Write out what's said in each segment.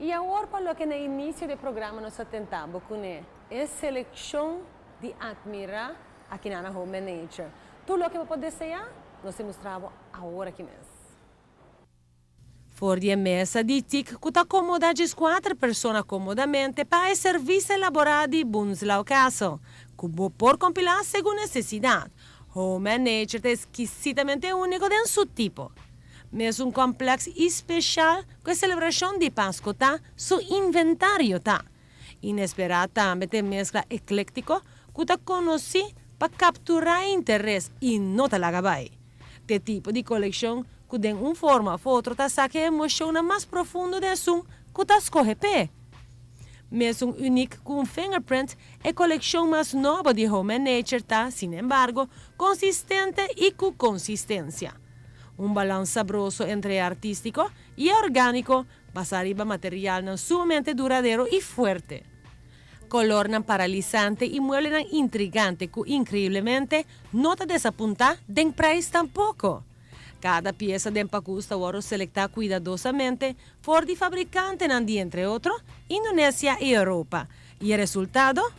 Y awor pa loke na inicio di programa nos a tenta bo cune, e seleccion di admira aki na Home and Nature. Tur loke bo por desea, nos ta mustra bo awor aki mes. For di mesa di teak cu ta acomoda 4 persona comodamente pa e servicio elabora di Bunzlau Castle, cu bo por compila segun necesidad. Home and Nature ta exkisitamente unico den su tipo. Mesun complex y special cu e celebracion di Pasco ta, su inventario ta. Inespera tambe tin mescla eclectico cu ta conoci pa captura interes y no ta laga bay. E tipo di coleccion cu den un forma of otro ta saca emocion mas profundo di esun cu ta scohe p'e. Mesun unique cu un fingerprint, e coleccion mas nobo di Home and Nature ta, sin embargo, consistente y cu consistencia. Un balans sabroso entre artistico y organico, basa riba material sumamente duradero y fuerte. Colornan paralisante y mueblenan intrigante cu increiblemente no ta desapunta den prijs tampoco. Cada pieza di pacus ta wordo selecta cuidadosamente for di fabricantenan di, entre otro, Indonesia y Europa. Y e resultado?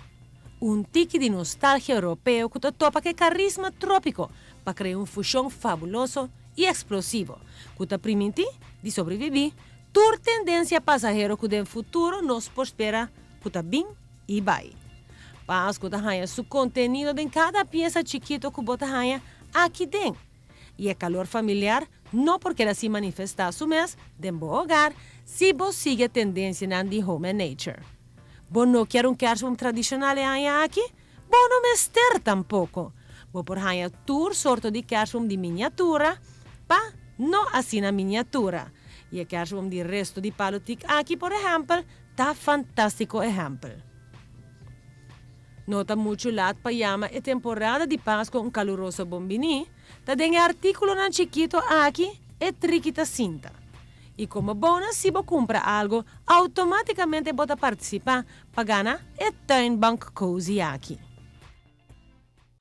Un tiki di nostalgia europeo cu ta topa cu carisma tropico pa crea un fusion fabuloso y explosivo, cu ta permiti di sobrevivi tur tendencia pasahero cu den futuro nos por spera cu ta bin y bay. Pasco ta haya su contenido den cada pieza chikito cu bo ta haya aki den. Y e calor familiar no por keda sin manifesta su mes den bo hogar si bo sigui tendencia di Home and Nature. Bo no kier un kerstboom tradicional aki? Bo no mester tampoco. Bo por haya tur sorto di kerstboom di miniatura pa no asina miniatura. Y e kerstboom di resto di palo teak aki, por ehempel, ta fantastico ehempel. No ta mucho laat pa yama e temporada di Pasco un caluroso bonbini, ta den articulonan chikito aki e triki ta sinta. Y como bonus, si bo cumpra algo, automaticamente bo ta participa pa gana e tuinbank cozy aki.